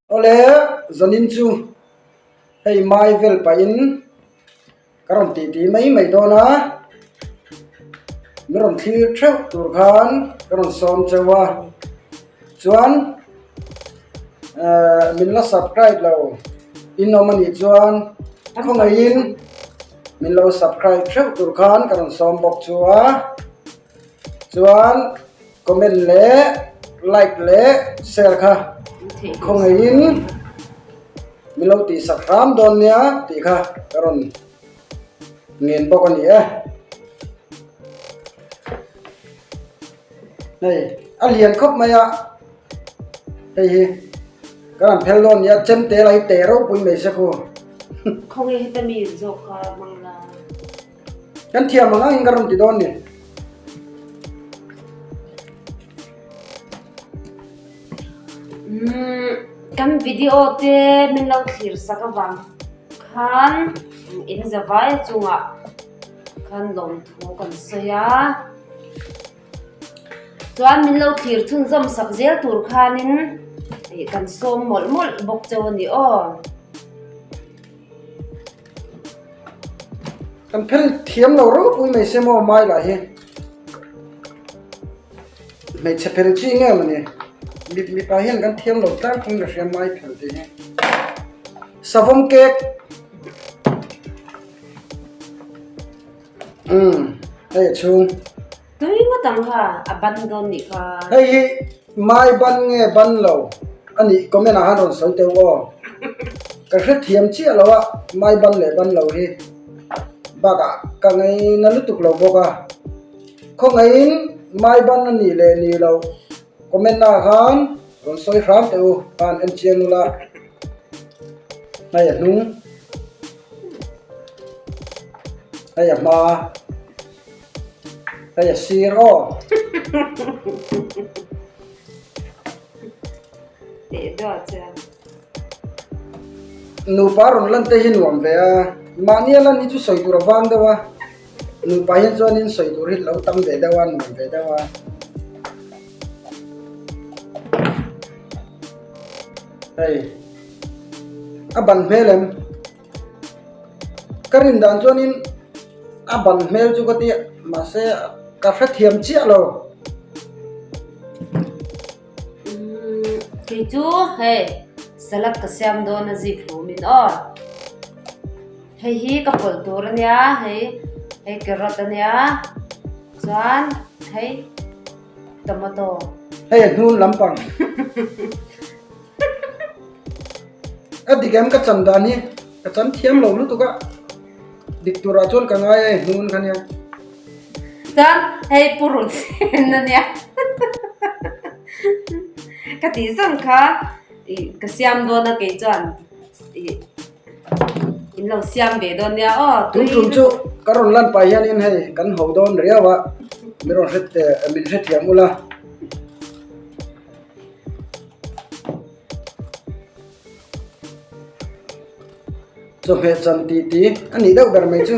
Awle, zanin chu hei mai vel pahin ka rawn titi mai mai dawn a, min rawn thlir theuh tur khan ka rawn sawm cheu a, chuan ehh min la subscribe lo in awm anih chuan khawngaihin min lo subscribe theuh tur khan ka rawn sawm bawk chu a, chuan. Comment leh like leh share kha khawngaihin min lo tihsak hram dawn nia tih kha ka rawn ngen bawk a ni e. Hei a lian khawp mai a hei hi ka rawn phel dawn nia chemte la hi teh ropui mai se khu. Khawngaih heta mi zawk kha hmang la. Kan thiam ang angin ka rawn ti dawn ni. Umm kan video te min lo thlir sak avang khan in zavai chungah khan lawmthu kan sawi a chuan min lo thlir chhunzawm sak zel tur khanin ih kan sawm mawlh mawlh bawk chauh a ni aw. Kan phel thiam lo ropui mai se maw mai lah hi hmeichhe phel chi nge mawni mipa hian kan thiam lo tlangpui ka hria mai phel te hi savawm cake umm hei a chhung. Tui ngawt ang kha a ban dawn nih kha. Hei hi mai ban nge ban lo a nih comment ah khan rawn sawi teuh aw. Ka hrethiam chiah lo a mai ban leh ban lo hi bakah ka ngaina lutuk lo bawk a. Khawngaihin mai ban a nih leh nih loh comment ah khan rawn sawi hram teh u khan en chiang ula. Hei a hnung hei a hma. Hei a sir aw. Teh duah chuan. Nupa rawn lan te hi nuam ve a, mahni a lan hi chu sawi tur a vang deuh a, nupa hian chuanin sawi tur hi lo tam ve deuh a, nuam ve deuh a. Hei a ban hmel em? Ka rin dan chuanin a ban hmel chu ka ti a mahse ka hrethiam chiah lo. Umm kei chu hei salad ka siam dawn a zik hlumin aw hei hi ka pawlh tur a nia hei hei carrot a nia chuan hei tomato. Hei a hnun lampang. A dik em ka chan dan hi ka chan thiam lo lutuk a dik turah chuan ka ngai a hnun kha nia. Chuan hei purun sen a nia ka tih zawng kha ih ka siam dawn a kei chuan ih in lo siam ve dawn nia aw tui tum chu ka rawn lan pah hianin hei kan ho dawn riau a min rawn hre min hrethiam ula. Chawhmeh chan tih tih a nih deuh ber mai chu.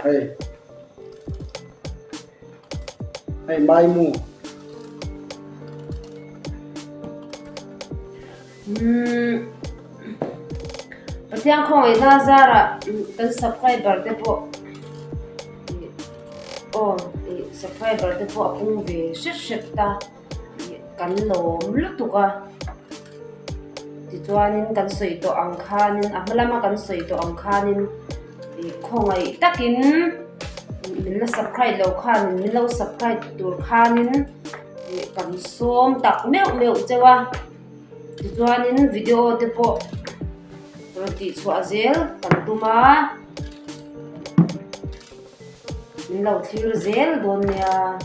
Hei hei maimu. Umm Pathian khawngaihna zarah kan subscriber te pawh ih aw ih subscriber te pawh a pung ve hret hret ta ih kan lawm lutuk a tichuanin kan sawi tawh ang khanin a hma lama kan sawi tawh ang khanin ih khawngaih takin min la subscribe loh khanin min lo subscribe tur khanin ih kan sawm tak meuh meuh chauh a. Tichuanin video te pawh rawn tih chhuah zel kan tum a, min lo thlir zel dawn nia.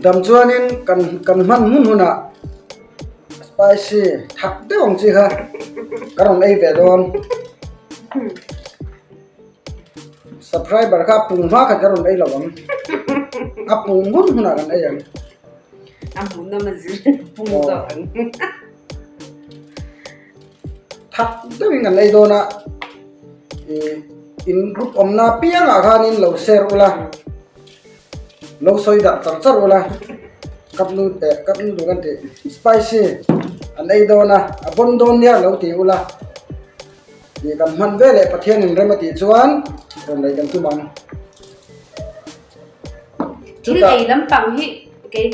Dam chuanin kan kan hman hmun hunah spicy thak deuh ang chi kha ka rawn ei ve dawn. Subscriber kha a pung hma khat ka rawn ei lo ang, a pung hmun hunah kan ei ang. A hmuhnawm a zir pung zawk ang. Thak deuhin kan ei dawn a. Ih. In group awmna piangah khanin lo share ula, lo sawi darh char char ula, cup nu eh cup nu duh kan tih spicy an ei dawn a, a bawn dawn nia lo ti ula, tih kan hman ve leh Pathian in rem a tih chuan rawn lei kan tum ang. Thil ei lampang hi kei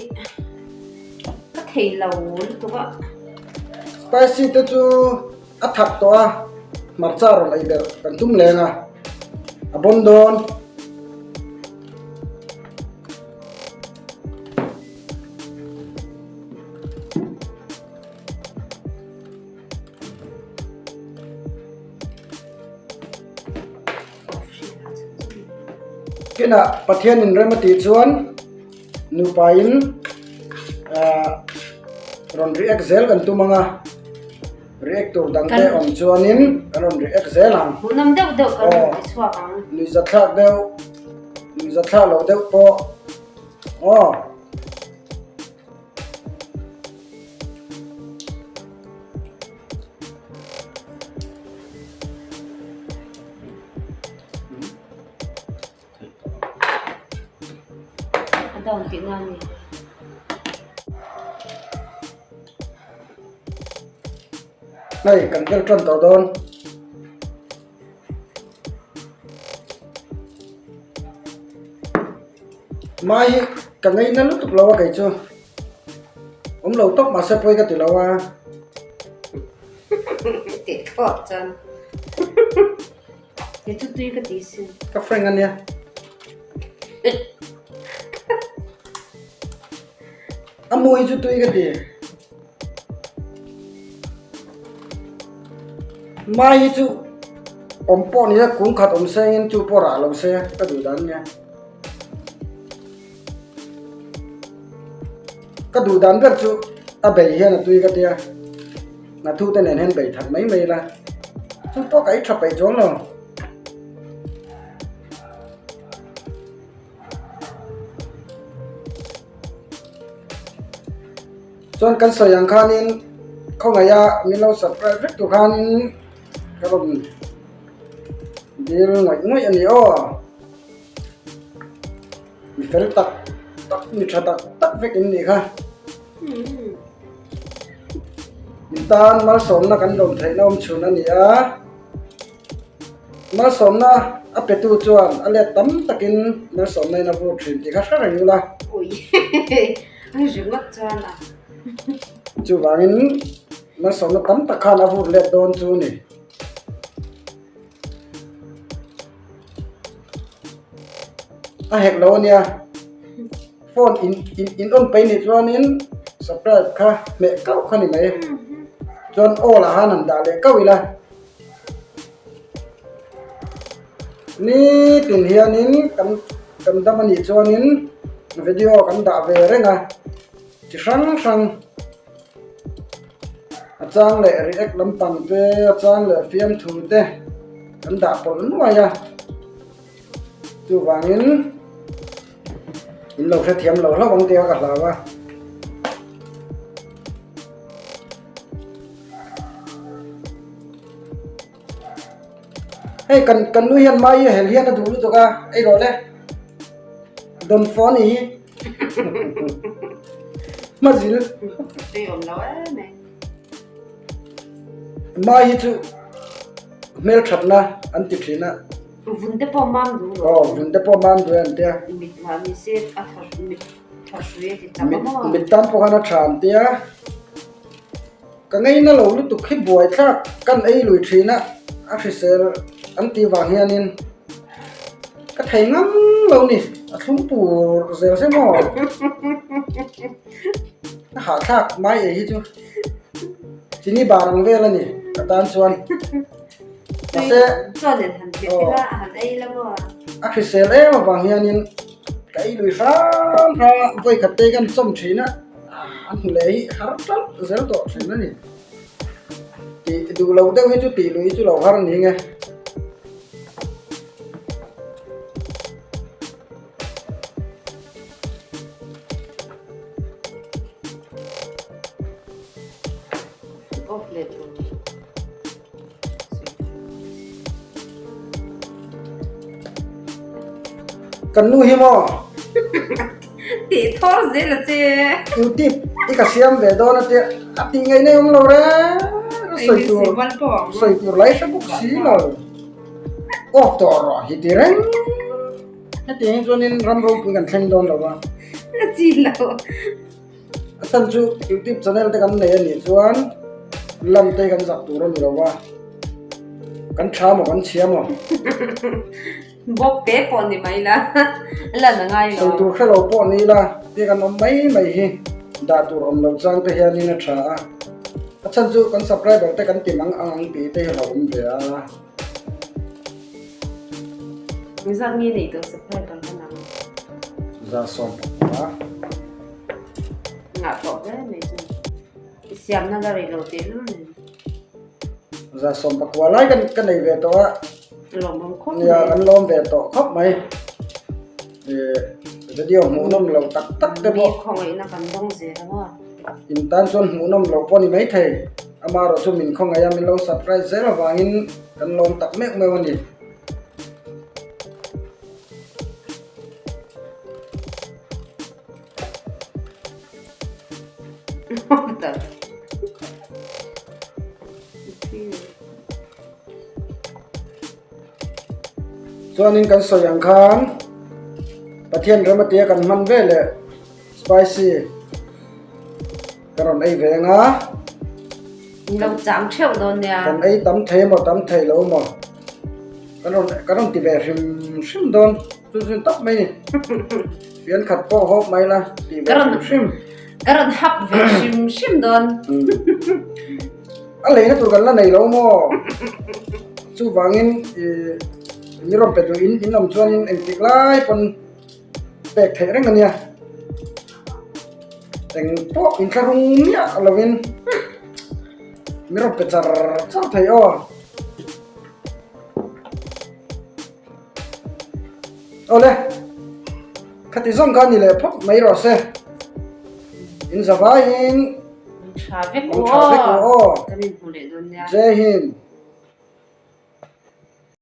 ka thei lo lutuk a. Spicy te chu. A thak tawh a, hmarcha rawn ei ber kan tum leng a, a bawn dawn. Kinah Pathianin rem a tih chuan nupain ah rawn react zel kan tum ang a. React tur dang te awm chuanin kan rawn react zel ang. Hmuhnawm deuh deuh kan rawn ti chhuak ang. Nuihzathlak deuh, nuihzathlak lo deuh pawh aw. A down tihna a ni. Hei kan vel tan tawh dawn. Mai hi ka ngaina lutuk lo a kei chu. Awm lo tawp mahse pawi ka ti lo a. Tih thlawt chuan. He chu tui ka ti sin. Ka frank a nia. A mu hi chu tui ka ti. Mai hi chu awm pawh ni a kung khat awm sengin chu pawh rah lo se ka duh dan nia. Ka duh dan ber chu a bei hian a tui ka tia. Nghathu te nen hian bei that mai mai ila chu pawh ka ei tha peih chuang lo. Chuan kan sawi ang khanin khawngaih a min lo subscribe vek tur khanin ka rawn dil ngawih ngawih a ni aw. Mi fel tak tak mi tha tak tak vek in nih kha. In tan malsawmna kan lawm theihna awm chhun a ni a. Malsawmna a petu chuan a let tam takin malsawmna in a vur thin tih kha hre reng ula. Chuvangin malsawmna tam tak khan a vur let dawn chu a ni. A hek lo ania phone in in in on paih nih chuanin subscribe kha hmeh kauh kha ni mai chuan all ah khan han dah leh kauh ila nitin hianin kan kan dam anih chuanin video kan dah ve reng a chi hrang hrang. A chang leh react lampang te, a chang leh fiamthu te kan dah pawlh nuai a, chuvangin in lo hrethiam lo hlauh ang tih kha ka hlau a. Hei kan kan nu hian mai a hel hian a duh lutuk a, ei rawh le dawnfawh a nih hi. Hmazil. Tui awm lo em em. Mai hi chu hmelthatna an ti thin a. Vun te pawh mam duh lo. Aw vun te pawh mam duh an tia. Mit lah ni se a tha mit tha hrui a ti chak a maw. Mit tan pawh khan a tha an tia. Ka ngaina lo lutuk hi buaithlak kan ei lui thin a, a hrisel an tih vang hianin ka thei ngam lo ni, a thlum pur zel se maw? A hahthlak mai ei hi chu chini bar ang vel a ni ka tan chuan. Mahse a hrisel em avang hianin ka ei lui hram hram a, vawikhat te kan chawm thin a. A hmu leh hi har ṭalh zel tawh thin a ni. Tih duh loh deuh hi chu tih lui chu lo har ni nge. Off leh tur. Kan nu hi maw? Tih thawr zel a che. Youtube i ka siam ve dawn a tia a tih ngei nei awm lo reng sawi tur sawi tur lai hre bawk si lo. Off tawh rawh hi ti reng. Hetiang hi chuanin ram ropui kan thleng dawn lo va. A chi lo. A chhan chu youtube channel te kan nei a nih chuan lam te hi kan zak tur a ni lo va. Kan tha maw kan chhia maw. Bawk te pawh ni mai la, lan a ngai lo. Sawi tur hre lo pawh ni la, tia kan awm mai mai hi dah tur awm lo chang te hianin a tha a. A chhan chu kan subscriber te kan ti mang ang ang tih te hi a lo awm ve a. Engzat nge neih tawh subscriber ka nang? 110. Ngah tawh hle mai chu. I siamna la rei lo teh lul nen. 114 lai kan ka nei ve tawh a. Lawmawm khawp mai. Nia kan lawm ve tawh khawp mai. Video hmuhnawm lo tak tak te pawh. Mi khawngaihna kan dawng zel a maw? In tan chuan hmuhnawm loh pawh a ni maithei. Amaherawh chu min khawngaih a, min lo surprise zel avangin kan lawm tak meuh meuh a ni. Chuanin kan sawi ang khan Pathian ram atia kan hman ve leh spicy ka rawn ei ve ang a. Lo chang theuh dawn nia. Kan ei tam thei maw tam thei lo maw kan rawn kan rawn ti ve hrim hrim dawn chu chu tawp mai ni. Fian khat pawh hawp mai la ti ve hrim hrim. Ka rawn hap ve hrim hrim dawn. A leina tur kan la nei lo maw? Chuvangin ih mi rawn pe duh in in awm chuanin engtik lai pawn pek theih reng a nia. Eng pawh inthlahrung miah lovin mi rawn pe char char thei aw. Awle, khati zawng kha ni leh phawt mai rawh se. In zavaiin Tha vek tha vek u aw. Kan inhmu leh dawn nia. Jai Hind.